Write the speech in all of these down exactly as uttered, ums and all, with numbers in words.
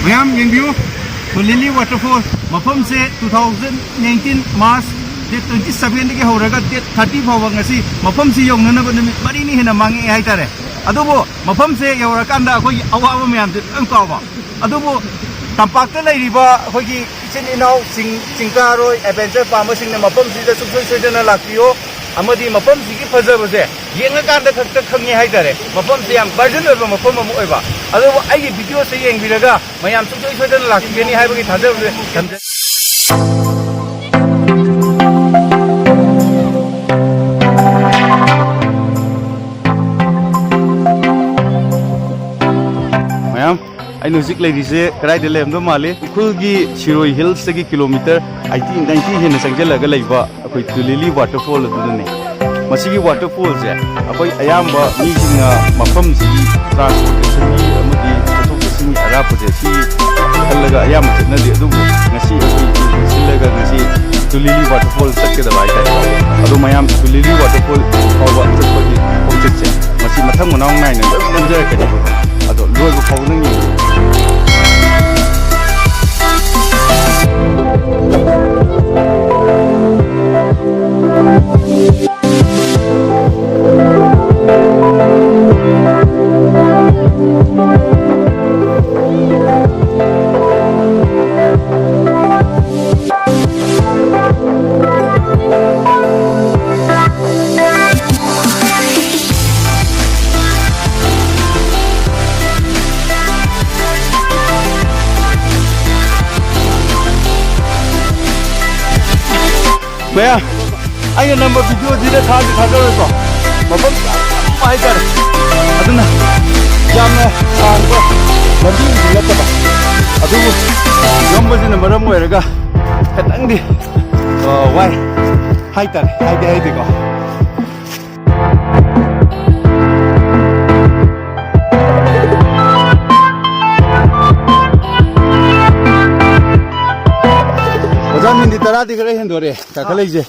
ꯃꯌꯥꯝ ꯌꯦꯡꯕꯤꯌꯨ, ꯇꯨꯂꯤꯂꯤ ꯋꯥꯇꯔꯐꯣꯜ꯫ ꯃꯐꯝꯁꯦ two thousand nineteen March date twenty seven ꯗꯒꯤ ꯍꯧꯔꯒ date thirty ꯐꯥꯎꯕ, ꯉꯁꯤ ꯃꯐꯝꯁꯤ ꯌꯧꯅꯅꯕ ꯅꯨꯃꯤꯠ ꯃꯔꯤꯅꯤ ꯍꯦꯟꯅ ꯃꯥꯡꯉꯛꯑꯦ ꯍꯥꯏꯇꯥꯔꯦ꯫ ꯑꯗꯨꯕꯨ ꯃꯐꯝꯁꯦ ꯌꯧꯔꯀꯥꯟꯗ ꯑꯩꯈꯣꯏꯒꯤ ꯑꯋꯥꯕ ꯃꯌꯥꯝꯁꯦ ꯂꯣꯏ ꯀꯥꯎꯕ꯫ ꯑꯗꯨꯕꯨ ꯇꯝꯄꯥꯛꯇ ꯂꯩꯔꯤꯕ ꯑꯩꯈꯣꯏꯒꯤ ꯏꯆꯤꯟ ꯏꯅꯥꯎꯁꯤꯡ, ꯆꯤꯡ ꯀꯥꯔꯣꯏ, adventure ꯄꯥꯝꯕꯁꯤꯡꯅ ꯃꯐꯝꯁꯤꯗ ꯁꯨꯡꯁꯣꯏ ꯁꯣꯏꯗꯅ ꯂꯥꯛꯄꯤꯌꯣ꯫ ꯑꯃꯗꯤ ꯃꯐꯝꯁꯤꯒꯤ ꯐꯖꯕꯁꯦ ꯌꯦꯡꯉꯀꯥꯟꯗ ꯈꯛꯇ ꯈꯪꯉꯦ ꯍꯥꯏꯇꯥꯔꯦ꯫ ꯃꯐꯝꯁꯦ ꯌꯥꯝ virgin ꯑꯣꯏꯕ ꯃꯐꯝ ꯑꯃ ꯑꯣꯏꯕ꯫ ꯑꯗꯨꯕꯨ ꯑꯩꯒꯤ video ꯁꯦ ꯌꯦꯡꯕꯤꯔꯒ ꯃꯌꯥꯝ ꯁꯨꯡꯁꯣꯏ ꯁꯣꯏꯗꯅ ꯂꯥꯛꯄꯤꯒꯅꯤ ꯍꯥꯏꯕꯒꯤ ꯊꯥꯖꯕꯁꯦ ꯊꯝꯖꯩ꯫ ꯃꯌꯥꯝ, ꯑꯩꯅ ꯍꯧꯖꯤꯛ ꯂꯩꯔꯤꯁꯦ ꯀꯗꯥꯏꯗ ꯂꯩꯔꯝꯗꯧ ꯃꯥꯜꯂꯤ? ꯎꯈ꯭ꯔꯨꯜꯒꯤ ꯁꯤꯔꯣꯏ hills ꯇꯒꯤ kilometre eighty ninety ꯍꯦꯟꯅ ꯆꯪꯁꯤꯜꯂꯒ ꯂꯩꯕ ꯑꯩꯈꯣꯏ ꯇꯨꯂꯤꯂꯤ waterfall ꯑꯗꯨꯗꯅꯤ꯫ ꯃꯁꯤꯒꯤ waterfall ꯁꯦ ꯑꯩꯈꯣꯏ ꯑꯌꯥꯝꯕ ꯃꯤꯁꯤꯡꯅ ꯃꯐꯝꯁꯤꯒꯤ transportation ꯒꯤ ꯑꯃꯗꯤ ꯆꯠꯊꯣꯛ ꯆꯠꯁꯤꯟꯒꯤ ꯑꯔꯥꯞꯄꯁꯦ ꯁꯤ ꯈꯜꯂꯒ ꯑꯌꯥꯝꯕ ꯆꯠꯅꯗꯦ꯫ ꯑꯗꯨꯕꯨ ꯉꯁꯤ ꯑꯩꯈꯣꯏ ꯁꯤꯜꯂꯒ ꯉꯁꯤ ꯇꯨꯂꯤꯂꯤ waterfall ꯆꯠꯀꯗꯕ ꯍꯥꯏꯇꯥꯔꯦꯀꯣ꯫ ꯑꯗꯣ ꯃꯌꯥꯝ ꯇꯨꯂꯤꯂꯤ waterfall ꯐꯥꯎꯕ ꯆꯠꯄꯒꯤ ꯈꯣꯡꯆꯠꯁꯦ ꯃꯁꯤ ꯃꯊꯪ ꯃꯅꯥꯎ ꯅꯥꯏꯅ ꯂꯣꯏ ꯅꯝꯖꯔꯛꯀꯅꯦꯕꯀꯣ꯫ ꯑꯗꯣ ꯂꯣꯏꯕ ꯐꯥꯎꯕ ꯅꯪ ꯌꯦꯡꯉꯨ꯫ ꯃꯌꯥꯝ, ꯑꯩꯅ ꯅꯝꯕ video ꯁꯤꯗ ꯊꯥꯗꯤ ꯊꯥꯖꯔꯣꯏꯀꯣ꯫ ꯃꯐꯝ ꯌꯥꯝ ꯂꯨꯝꯕ ꯍꯥꯏꯇꯥꯔꯦ꯫ ꯑꯗꯨꯅ ꯌꯥꯝꯅ ꯁꯥꯡꯕ ꯂꯝꯕꯤ ꯑꯃꯗꯤ ꯅꯠꯇꯕ꯫ ꯑꯗꯨꯕꯨ ꯉꯝꯕꯁꯤꯅ ꯃꯔꯝ ꯑꯣꯏꯔꯒ ꯈꯤꯇꯪꯗꯤ, ꯑ, ꯋꯥꯏ ꯍꯥꯏꯇꯥꯔꯦ꯫ ꯍꯥꯏꯗꯤ ꯍꯥꯏꯗꯤꯀꯣ꯫ ꯑꯣꯖꯥ, ꯃꯤꯅꯤꯠ ꯇꯔꯥꯗꯤ ꯈꯔ ꯍꯦꯟꯗꯣꯔꯦ ꯀꯥꯈꯠꯂꯛꯏꯁꯦ꯫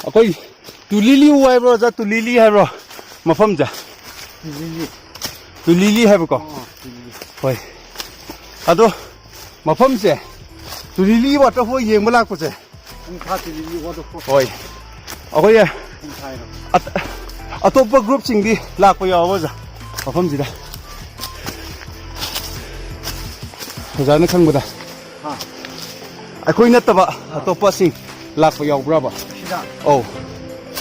ꯑꯩꯈꯣꯏ ꯇꯨꯂꯤꯂꯤꯎ ꯍꯥꯏꯕ꯭ꯔꯣ, ꯑꯣꯖꯥ? ꯇꯨꯂꯤꯂꯤ ꯍꯥꯏꯕ꯭ꯔꯣ ꯃꯐꯝꯁꯦ? ꯇꯨꯂꯤꯂꯤ꯫ ꯇꯨꯂꯤꯂꯤ ꯍꯥꯏꯕꯀꯣ? ꯑꯣ, ꯇꯨꯂꯤꯂꯤ꯫ ꯍꯣꯏ꯫ ꯑꯗꯣ ꯃꯐꯝꯁꯦ ꯇꯨꯂꯤꯂꯤ ꯋꯥꯇꯔꯐꯣꯜ ꯌꯦꯡꯕ ꯂꯥꯛꯄꯁꯦ, ꯄꯨꯡ ꯐꯥ ꯇꯨꯂꯤꯂꯤ ꯋꯥꯇꯔꯐꯣꯜ ꯍꯣꯏ, ꯑꯩꯈꯣꯏ ꯄꯨꯡ ꯐꯥꯏꯔꯣ꯫ ꯑꯇꯣꯞꯄ ꯒ꯭ꯔꯨꯞꯁꯤꯡꯗꯤ ꯂꯥꯛꯄ ꯌꯥꯎꯕ ꯑꯣꯖꯥ? ꯃꯐꯝꯁꯤꯗ ꯑꯣꯖꯥꯅ ꯈꯪꯕꯗ, ꯍꯥ? ꯑꯩꯈꯣꯏ ꯅꯠꯇꯕ ꯑꯇꯣꯞꯄꯁꯤꯡ ꯂꯥꯛꯄ ꯌꯥꯎꯕ꯭ꯔꯕ? ꯁꯤꯗ ꯑꯧ꯫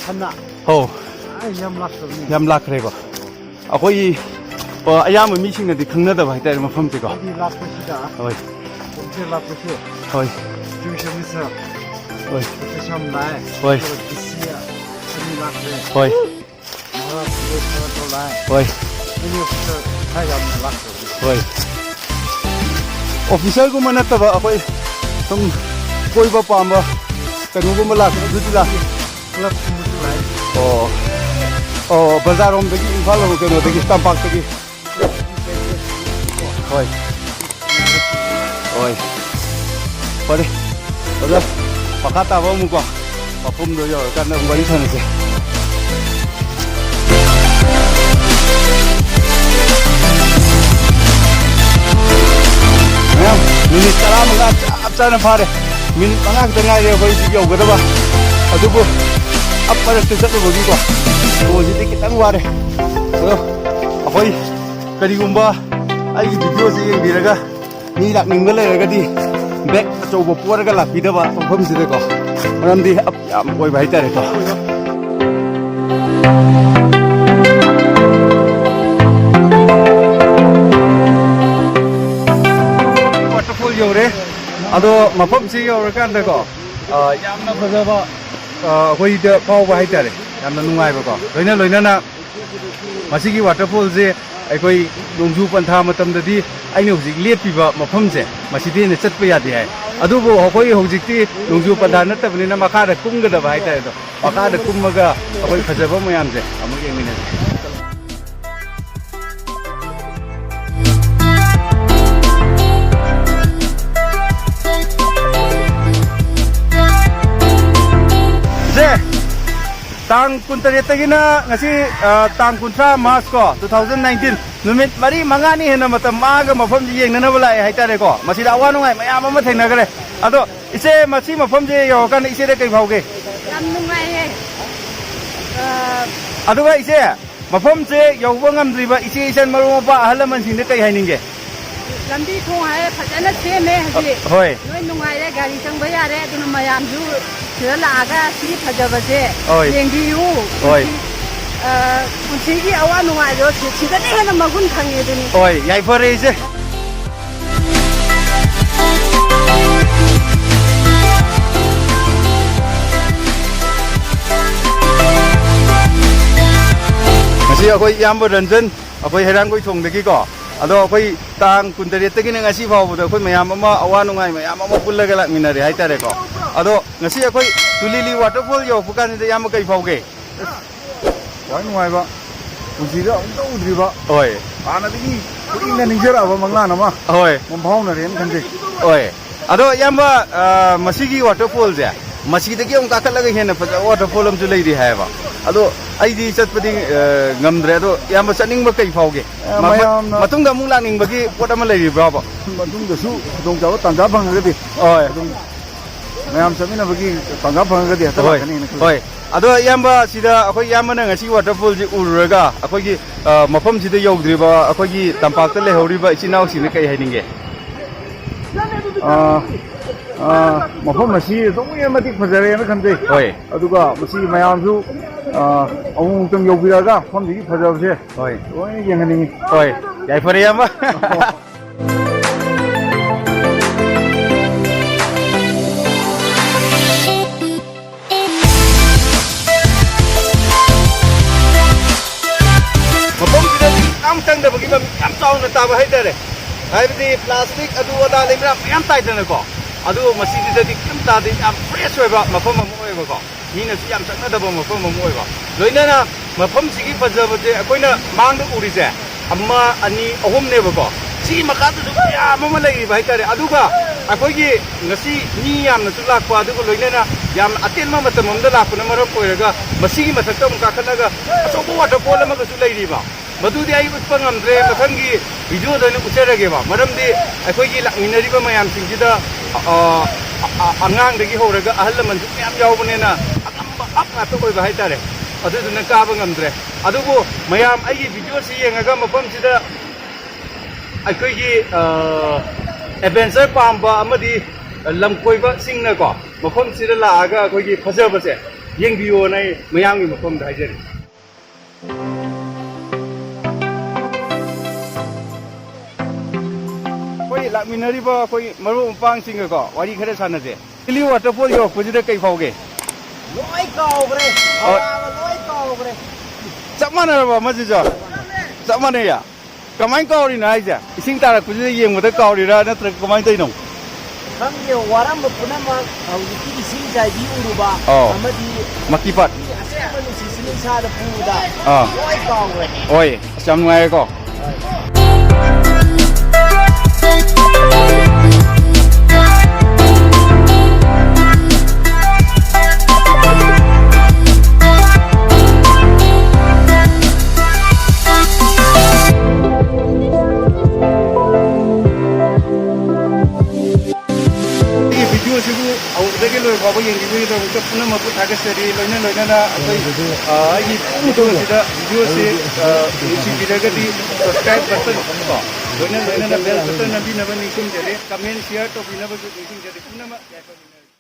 ꯍꯟꯅ ꯑꯧ꯫ ꯑꯩ ꯌꯥꯝ ꯂꯥꯛꯇꯕꯅꯤ꯫ ꯌꯥꯝ ꯂꯥꯛꯈ꯭ꯔꯦꯕ꯫ ꯑꯩꯈꯣꯏꯒꯤ, ꯑ, ꯑꯌꯥꯝꯕ ꯃꯤꯁꯤꯡꯅꯗꯤ ꯈꯪꯅꯗꯕ ꯍꯥꯏꯇꯥꯔꯦ ꯃꯐꯝꯁꯦꯀꯣ꯫ ꯑꯩꯗꯤ ꯂꯥꯛꯄꯁꯤꯗ ꯍꯣꯏ꯫ ꯍꯧꯖꯤꯛ ꯂꯥꯛꯄꯁꯨ ꯍꯣꯏ꯫ ꯇ꯭ꯌꯨꯁꯟ ꯃꯤꯁ ꯍꯣꯏ꯫ ꯄ꯭ꯔꯣꯐꯦꯁꯔ ꯂꯥꯛꯑꯦ꯫ ꯍꯣꯏ꯫ ꯑꯗꯨꯒ ꯗꯤ ꯁꯤ ꯑꯅꯤ ꯂꯥꯛꯈ꯭ꯔꯦ꯫ ꯍꯣꯏ꯫ ꯃꯍꯥꯔꯥꯖ ꯁꯨꯔꯦꯁ ꯈꯔ ꯂꯥꯛꯑꯦ꯫ ꯍꯣꯏ꯫ ꯑꯩꯗꯤ ꯑꯣꯐꯤꯁꯔ ꯈꯔ ꯌꯥꯝꯅ ꯂꯥꯛꯈ꯭ꯔꯕꯅꯤ꯫ ꯍꯣꯏ꯫ ꯑꯣꯐꯤꯁꯔꯒꯨꯝꯕ ꯅꯠꯇꯕ ꯑꯩꯈꯣꯏ ꯁꯨꯝ ꯀꯣꯏꯕ ꯄꯥꯝꯕ ꯀꯩꯅꯣꯒꯨꯝꯕ ꯂꯥꯛꯄꯗꯨꯗꯤ ꯂꯥꯛ ꯀ꯭ꯂꯕꯀꯨꯝꯕꯁꯨ ꯂꯥꯛꯑꯦ꯫ ꯑꯣ꯫ ꯑꯣ, ꯕꯖꯥꯔꯔꯣꯝꯗꯒꯤ, ꯏꯝꯐꯥꯜ ꯂꯣꯝ, ꯀꯩꯅꯣꯗꯒꯤ, ꯇꯝꯄꯥꯛꯇꯒꯤ꯫ ꯍꯣꯏ꯫ ꯍꯣꯏ꯫ ꯐꯔꯦ꯫ ꯑꯣꯖꯥ, ꯃꯈꯥ ꯇꯥꯕ ꯑꯃꯨꯛꯀꯣ, ꯃꯐꯝꯗꯣ ꯌꯧꯔꯀꯥꯟꯗ ꯑꯃꯨꯛ ꯋꯥꯔꯤ ꯁꯥꯟꯅꯁꯦ꯫ ꯃꯌꯥꯝ, ꯃꯤꯅꯤꯠ ꯇꯔꯥꯃꯉꯥ ꯆꯞ ꯆꯥꯅ ꯐꯥꯔꯦ꯫ ꯃꯤꯅꯤꯠ ꯃꯉꯥ ꯈꯛꯇ ꯉꯥꯏꯔꯦ ꯑꯩꯈꯣꯏ ꯍꯧꯖꯤꯛ ꯌꯧꯒꯗꯕ꯫ ꯑꯗꯨꯕꯨ ꯑꯞ ꯃꯔꯛꯇ ꯆꯠꯂꯨꯕꯒꯤꯀꯣ, ꯁꯣꯁꯤꯗꯤ ꯈꯤꯇꯪ ꯋꯥꯔꯦ꯫ ꯑꯗꯣ ꯑꯩꯈꯣꯏ ꯀꯔꯤꯒꯨꯝꯕ ꯑꯩꯒꯤ ꯚꯤꯗꯤꯑꯣꯁꯤ ꯌꯦꯡꯕꯤꯔꯒ ꯃꯤ ꯂꯥꯛꯅꯤꯡꯕ ꯂꯩꯔꯒꯗꯤ ꯕꯦꯛ ꯑꯆꯧꯕ ꯄꯣꯔꯒ ꯂꯥꯛꯄꯤꯗꯕ ꯃꯐꯝꯁꯤꯗꯀꯣ, ꯃꯔꯝꯗꯤ ꯑꯞ ꯌꯥꯝ ꯑꯣꯏꯕ ꯍꯥꯏꯇꯥꯔꯦꯀꯣ꯫ ꯋꯥꯇꯔꯐꯣꯜ ꯌꯧꯔꯦ꯫ ꯑꯗꯣ ꯃꯐꯝꯁꯤ ꯌꯧꯔꯀꯥꯟꯗꯀꯣ, ꯑ, ꯌꯥꯝꯅ ꯐꯖꯕ, ꯑ, ꯑꯩꯈꯣꯏꯗ ꯐꯥꯎꯕ ꯍꯥꯏꯇꯥꯔꯦ, ꯌꯥꯝꯅ ꯅꯨꯡꯉꯥꯏꯕꯀꯣ꯫ ꯂꯣꯏꯅ ꯂꯣꯏꯅꯅ ꯃꯁꯤꯒꯤ ꯋꯥꯇꯔꯐꯣꯜꯁꯦ ꯑꯩꯈꯣꯏ ꯅꯣꯡꯖꯨ ꯄꯟꯊꯥ ꯃꯇꯝꯗꯗꯤ ꯑꯩꯅ ꯍꯧꯖꯤꯛ ꯂꯦꯞꯄꯤꯕ ꯃꯐꯝꯁꯦ, ꯃꯁꯤꯗꯤ ꯍꯦꯟꯅ ꯆꯠꯄ ꯌꯥꯗꯦ ꯍꯥꯏ꯫ ꯑꯗꯨꯕꯨ ꯑꯩꯈꯣꯏ ꯍꯧꯖꯤꯛꯇꯤ ꯅꯣꯡꯖꯨ ꯄꯟꯊꯥ ꯅꯠꯇꯕꯅꯤꯅ ꯃꯈꯥꯗ ꯀꯨꯝꯒꯗꯕ ꯍꯥꯏꯇꯥꯔꯦ꯫ ꯑꯗꯣ ꯃꯈꯥꯗ ꯀꯨꯝꯃꯒ ꯑꯩꯈꯣꯏ ꯐꯖꯕ ꯃꯌꯥꯝꯁꯦ ꯑꯃꯨꯛ ꯌꯦꯡꯃꯤꯟꯅꯁꯤ꯫ ꯁꯦ, ꯇꯥꯡ ꯀꯨꯟꯇꯔꯦꯠꯇꯒꯤꯅ ꯉꯁꯤ, ꯑ, ꯇꯥꯡ ꯀꯨꯟꯊ꯭ꯔꯥ March ꯀꯣ, two thousand nineteen, ꯅꯨꯃꯤꯠ ꯃꯔꯤ ꯃꯉꯥꯅꯤ ꯍꯦꯟꯅ ꯃꯇꯝ ꯃꯥꯡꯉꯒ ꯃꯐꯝꯁꯤ ꯌꯦꯡꯅꯅꯕ ꯂꯥꯛꯑꯦ ꯍꯥꯏꯇꯥꯔꯦꯀꯣ꯫ ꯃꯁꯤꯗ ꯑꯋꯥ ꯅꯨꯡꯉꯥꯏ ꯃꯌꯥꯝ ꯑꯃ ꯊꯦꯡꯅꯈ꯭ꯔꯦ꯫ ꯑꯗꯣ ꯏꯆꯦ, ꯃꯁꯤ ꯃꯐꯝꯁꯦ ꯌꯧꯔꯀꯥꯟꯗ ꯏꯆꯦꯗ ꯀꯩ ꯐꯥꯎꯒꯦ? ꯌꯥꯝ ꯅꯨꯡꯉꯥꯏꯌꯦ꯫ ꯑ, ꯑꯗꯨꯒ ꯏꯆꯦ, ꯃꯐꯝꯁꯦ ꯌꯧꯕ ꯉꯝꯗ꯭ꯔꯤꯕ ꯏꯆꯦ, ꯏꯆꯟ, ꯃꯔꯨꯞ ꯃꯄꯥꯡ, ꯑꯍꯜ ꯂꯃꯟꯁꯤꯡꯗ ꯀꯩ ꯍꯥꯏꯅꯤꯡꯒꯦ? ꯂꯝꯕꯤ ꯊꯣꯡ ꯍꯥꯏꯔꯦ ꯐꯖꯅ ꯁꯦꯝꯃꯦ ꯍꯧꯖꯤꯛ꯫ ꯍꯣꯏ꯫ ꯂꯣꯏ ꯅꯨꯡꯉꯥꯏꯔꯦ, ꯒꯥꯔꯤ ꯆꯪꯕ ꯌꯥꯔꯦ꯫ ꯑꯗꯨꯅ ꯃꯌꯥꯝꯁꯨ ꯁꯤꯗ ꯂꯥꯛꯑꯒ ꯁꯤꯒꯤ ꯐꯖꯕꯁꯦ ꯍꯣꯏ꯫ ꯌꯦꯡꯕꯤꯌꯨ꯫ ꯍꯣꯏ꯫ ꯄꯨꯟꯁꯤ-, ꯑ, ꯄꯨꯟꯁꯤꯒꯤ ꯑꯋꯥ ꯅꯨꯡꯉꯥꯏꯗꯣ ꯁꯤ-, ꯁꯤꯗꯅ ꯍꯦꯟꯅ ꯃꯒꯨꯟ ꯈꯪꯉꯦ ꯑꯗꯨꯅꯤ꯫ ꯍꯣꯏ, ꯌꯥꯏꯐꯔꯦ ꯏꯆꯦ꯫ ꯉꯁꯤ ꯑꯩꯈꯣꯏ ꯏꯌꯥꯝꯕ ꯔꯟꯖꯟ, ꯑꯩꯈꯣꯏ ꯍꯩꯔꯥꯡꯒꯣꯏ ꯊꯣꯡꯗꯒꯤꯀꯣ꯫ ꯑꯗꯣ ꯑꯩꯈꯣꯏ ꯇꯥꯡ ꯀꯨꯟꯇꯔꯦꯠꯇꯒꯤꯅ ꯉꯁꯤ ꯐꯥꯎꯕꯗ ꯑꯩꯈꯣꯏ ꯃꯌꯥꯝ ꯑꯃ ꯑꯋꯥ ꯅꯨꯡꯉꯥꯏ ꯃꯌꯥꯝ ꯑꯃ ꯄꯨꯜꯂꯒ ꯂꯥꯛꯃꯤꯟꯅꯔꯦ ꯍꯥꯏꯇꯥꯔꯦꯀꯣ꯫ ꯑꯗꯣ ꯉꯁꯤ ꯑꯩꯈꯣꯏ ꯇꯨꯂꯤꯂꯤ waterfall ꯌꯧꯔꯛꯄ ꯀꯥꯟꯁꯤꯗ ꯏꯌꯥꯝꯕ ꯀꯩ ꯐꯥꯎꯒꯦ? ꯈ꯭ꯋꯥꯏ ꯅꯨꯡꯉꯥꯏꯕ, ꯄꯨꯟꯁꯤꯗ ꯑꯃꯨꯛꯇ ꯎꯗ꯭ꯔꯤꯕ, ꯍꯣꯏ꯫ ꯍꯥꯟꯅꯗꯒꯤ ꯀꯨꯏꯅ ꯅꯤꯡꯖꯔꯛꯑꯕ ꯃꯪꯂꯥꯟ ꯑꯃ ꯍꯣꯏ꯫ ꯃꯪꯐꯥꯎꯅꯔꯦꯅ ꯈꯟꯖꯩ꯫ ꯍꯣꯏ꯫ ꯑꯗꯣ ꯏꯌꯥꯝꯕ, ꯑ, ꯃꯁꯤꯒꯤ waterfallꯁꯦ, ꯃꯁꯤꯗꯒꯤ ꯑꯃꯨꯛ ꯀꯥꯈꯠꯂꯒ ꯍꯦꯟꯅ ꯐꯖꯕ waterfall ꯑꯃꯁꯨ ꯂꯩꯔꯤ ꯍꯥꯏꯌꯦꯕ꯫ ꯑꯗꯣ ꯑꯩꯗꯤ ꯆꯠꯄꯗꯤ, ꯑ, ꯉꯝꯗ꯭ꯔꯦ꯫ ꯑꯗꯣ ꯏꯌꯥꯝꯕ ꯆꯠꯅꯤꯡꯕ ꯀꯩ ꯐꯥꯎꯒꯦ? ꯑ, ꯃ-, ꯃ-, ꯃꯌꯥꯝꯅ ꯃꯇꯨꯡꯗ ꯑꯃꯨꯛ ꯂꯥꯛꯅꯤꯡꯕꯒꯤ ꯄꯣꯠ ꯑꯃ ꯂꯩꯔꯤꯕ꯭ꯔꯥꯕ? ꯃꯇꯨꯡꯗꯁꯨ ꯈꯨꯗꯣꯡꯆꯥꯕ ꯇꯥꯟꯖꯥ ꯐꯪꯉꯒꯗꯤ ꯍꯣꯏ꯫ ꯑꯗꯨꯝ ꯃꯌꯥꯝ ꯆꯠꯃꯤꯟꯅꯕꯒꯤ ꯇꯥꯟꯖꯥ ꯐꯪꯉꯒꯗꯤ ꯍꯦꯛꯇ ꯍꯣꯏ, ꯂꯥꯛꯀꯅꯤꯅ ꯈꯜꯂꯤ꯫ ꯍꯣꯏ꯫ ꯑꯗꯣ ꯏꯌꯥꯝꯕ, ꯁꯤꯗ ꯑꯩꯈꯣꯏ ꯏꯌꯥꯝꯕꯅ ꯉꯁꯤ waterfallꯁꯤ ꯎꯔꯨꯔꯒ ꯑꯩꯈꯣꯏꯒꯤ, ꯑ, ꯃꯐꯝꯁꯤꯗ ꯌꯧꯗ꯭ꯔꯤꯕ ꯑꯩꯈꯣꯏꯒꯤ ꯇꯝꯄꯥꯛꯇ ꯂꯩꯍꯧꯔꯤꯕ ꯏꯆꯤꯟ ꯏꯅꯥꯎꯁꯤꯡꯅ ꯀꯩ ꯍꯥꯏꯅꯤꯡꯒꯦ? ꯑ, ꯑ, ꯃꯐꯝ ꯑꯁꯤ ꯑꯗꯨꯛꯀꯤ ꯃꯇꯤꯛ ꯐꯖꯔꯦꯅ ꯈꯟꯖꯩ꯫ ꯍꯣꯏ꯫ ꯑꯗꯨꯒ ꯃꯁꯤ ꯃꯌꯥꯝꯁꯨ, ꯑ, ꯑꯃꯨꯛ ꯑꯃꯨꯛꯇꯪ ꯌꯧꯕꯤꯔꯛꯑꯒ ꯃꯐꯝꯁꯤꯒꯤ ꯐꯖꯕꯁꯦ ꯍꯣꯏ꯫ ꯂꯣꯏꯅ ꯌꯦꯡꯍꯟꯅꯤꯡꯉꯤ꯫ ꯍꯣꯏ꯫ ꯌꯥꯏꯐꯔꯦ ꯏꯌꯥꯝꯕ꯫ ꯃꯐꯝꯁꯤꯗꯗꯤ ꯌꯥꯝ ꯆꯪꯗꯕꯒꯤ ꯃꯃꯤ ꯌꯥꯝ ꯆꯥꯎꯅ ꯇꯥꯕ ꯍꯥꯏꯇꯥꯔꯦ꯫ ꯍꯥꯏꯕꯗꯤ plastic ꯑꯗꯨ ꯑꯗꯥ ꯂꯩꯕ꯭ꯔꯥ ꯃꯌꯥꯝ ꯇꯥꯏꯗꯅꯀꯣ꯫ ꯑꯗꯨ ꯃꯁꯤꯗꯗꯤ ꯀꯔꯤꯝ ꯇꯥꯗꯦ, ꯌꯥꯝ fresh ꯑꯣꯏꯕ ꯃꯐꯝ ꯑꯃ ꯑꯣꯏꯕꯀꯣ꯫ ꯃꯤꯅꯁꯨ ꯌꯥꯝ ꯆꯠꯅꯗꯕ ꯃꯐꯝ ꯑꯃ ꯑꯣꯏꯕ꯫ ꯂꯣꯏꯅꯅ ꯃꯐꯝꯁꯤꯒꯤ ꯐꯖꯕꯁꯦ ꯑꯩꯈꯣꯏꯅ ꯃꯥꯡꯗ ꯎꯔꯤꯁꯦ ꯑꯃ, ꯑꯅꯤ, ꯑꯍꯨꯝꯅꯦꯕꯀꯣ꯫ ꯁꯤꯒꯤ ꯃꯈꯥꯗꯁꯨ ꯃꯌꯥꯝ ꯑꯃ ꯂꯩꯔꯤꯕ ꯍꯥꯏꯇꯥꯔꯦ꯫ ꯑꯗꯨꯒ ꯑꯩꯈꯣꯏꯒꯤ ꯉꯁꯤ ꯃꯤ ꯌꯥꯝꯅꯁꯨ ꯂꯥꯛꯄ, ꯑꯗꯨꯒ ꯂꯣꯏꯅꯅ ꯌꯥꯝꯅ ꯑꯇꯦꯟꯕ ꯃꯇꯝ ꯑꯃꯗ ꯂꯥꯛꯄꯅ ꯃꯔꯝ ꯑꯣꯏꯔꯒ, ꯃꯁꯤꯒꯤ ꯃꯊꯛꯇ ꯑꯃꯨꯛ ꯀꯥꯈꯠꯂꯒ ꯑꯆꯧꯕ waterfall ꯑꯃꯒꯁꯨ ꯂꯩꯔꯤꯕ, ꯃꯗꯨꯗꯤ ꯑꯩ ꯎꯠꯄ ꯉꯝꯗ꯭ꯔꯦ, ꯃꯊꯪꯒꯤ videoꯗ ꯑꯣꯏꯅ ꯎꯠꯆꯔꯒꯦꯕ꯫ ꯃꯔꯝꯗꯤ ꯑꯩꯈꯣꯏꯒꯤ ꯂꯥꯛꯃꯤꯟꯅꯔꯤꯕ ꯃꯌꯥꯝꯁꯤꯡꯁꯤꯗ, ꯑ, ꯑ, ꯑ, ꯑꯉꯥꯡꯗꯒꯤ ꯍꯧꯔꯒ ꯑꯍꯜ ꯂꯃꯟꯁꯨ ꯃꯌꯥꯝ ꯌꯥꯎꯕꯅꯤꯅ, ꯑꯉꯝꯕ ꯑꯞ ꯉꯥꯛꯇ ꯑꯣꯏꯕ ꯍꯥꯏꯇꯥꯔꯦ꯫ ꯑꯗꯨꯗꯨꯅ ꯀꯥꯕ ꯉꯝꯗ꯭ꯔꯦ꯫ ꯑꯗꯨꯕꯨ ꯃꯌꯥꯝ ꯑꯩꯒꯤ videoꯁꯤ ꯌꯦꯡꯉꯒ ꯃꯐꯝꯁꯤꯗ ꯑꯩꯈꯣꯏꯒꯤ, ꯑ, adventure ꯄꯥꯝꯕ ꯑꯃꯗꯤ ꯂꯝ ꯀꯣꯏꯕꯁꯤꯡꯅꯀꯣ, ꯃꯐꯝꯁꯤꯗ ꯂꯥꯛꯑꯒ ꯑꯩꯈꯣꯏꯒꯤ ꯐꯖꯕꯁꯦ ꯌꯦꯡꯕꯤꯌꯣꯅ ꯑꯩ ꯃꯌꯥꯝꯒꯤ ꯃꯐꯝꯗ ꯍꯥꯏꯖꯔꯤ꯫ ꯑꯩꯈꯣꯏ ꯂꯥꯛꯃꯤꯟꯅꯔꯤꯕ ꯑꯩꯈꯣꯏ ꯃꯔꯨꯞ ꯃꯄꯥꯡꯁꯤꯡꯒꯀꯣ ꯋꯥꯔꯤ ꯈꯔ ꯁꯥꯟꯅꯁꯦ꯫ ꯂꯤꯂꯤ waterfall ꯌꯧꯔꯛꯄꯁꯤꯗ ꯀꯩ ꯐꯥꯎꯒꯦ? ꯂꯣꯏ ꯀꯥꯎꯈ꯭ꯔꯦ꯫ ꯑꯣ꯫ ꯑꯋꯥꯕ ꯂꯣꯏ ꯀꯥꯎꯈ꯭ꯔꯦ꯫ ꯆꯞ ꯃꯥꯟꯅꯔꯕ ꯑꯃꯁꯤꯁꯨ? ꯆꯞ ꯃꯥꯟꯅꯩꯌꯦ꯫ ꯀꯃꯥꯏꯅ ꯀꯥꯎꯔꯤꯅꯣ ꯍꯥꯏꯁꯦ? ꯏꯁꯤꯡ ꯇꯥꯔꯛꯄꯁꯤꯗ ꯌꯦꯡꯕꯗ ꯀꯥꯎꯔꯤꯔꯥ, ꯅꯠꯇ꯭ꯔꯒ ꯀꯃꯥꯏꯅ ꯇꯧꯔꯤꯅꯣ? ꯈꯪꯗꯦ, ꯋꯥꯔꯝꯕ ꯄꯨꯝꯅꯃꯛ ꯍꯧꯖꯤꯛꯀꯤ ꯏꯁꯤꯡ ꯆꯥꯏꯕꯤ ꯎꯔꯨꯕ ꯑꯧ꯫ ꯑꯃꯗꯤ ꯃꯀꯤ ꯄꯥꯠ꯫ ꯑꯁꯦꯡꯕ ꯅꯨꯡꯁꯤꯠꯁꯤꯅ ꯏꯁꯥꯗ ꯐꯨꯕꯗ ꯑꯥ꯫ ꯂꯣꯏ ꯀꯥꯎꯈ꯭ꯔꯦ꯫ ꯍꯣꯏ, ꯑꯁ, ꯌꯥꯝ ꯅꯨꯡꯉꯥꯏꯔꯦꯀꯣ꯫ ꯑꯩꯒꯤ videoꯁꯤꯕꯨ ꯍꯧꯕꯗꯒꯤ ꯂꯣꯏꯕ ꯐꯥꯎꯕ ꯌꯦꯡꯕꯤꯕꯒꯤꯗꯃꯛꯇ ꯄꯨꯝꯅꯃꯛꯄꯨ ꯊꯥꯒꯠꯆꯔꯤ꯫ ꯂꯣꯏꯅ ꯂꯣꯏꯅꯅ ꯑꯩꯈꯣꯏ, ꯑ, ꯑꯩꯒꯤ videoꯁꯤꯗ, videoꯁꯤ, ꯑ, ꯅꯨꯡꯁꯤꯕꯤꯔꯒꯗꯤ subscribe button ꯀꯣ, ꯂꯣꯏꯅ ꯂꯣꯏꯅꯅ bell button ꯅꯝꯕꯤꯅꯕ ꯅꯤꯡꯁꯤꯡꯖꯔꯤ꯫ Comment, share ꯇꯧꯕꯤꯅꯕꯁꯨ ꯅꯤꯡꯁꯤꯡꯖꯔꯤ꯫ ꯄꯨꯝꯅꯃꯛ ꯌꯥꯏꯐꯃꯤꯟꯅꯔꯁꯤ꯫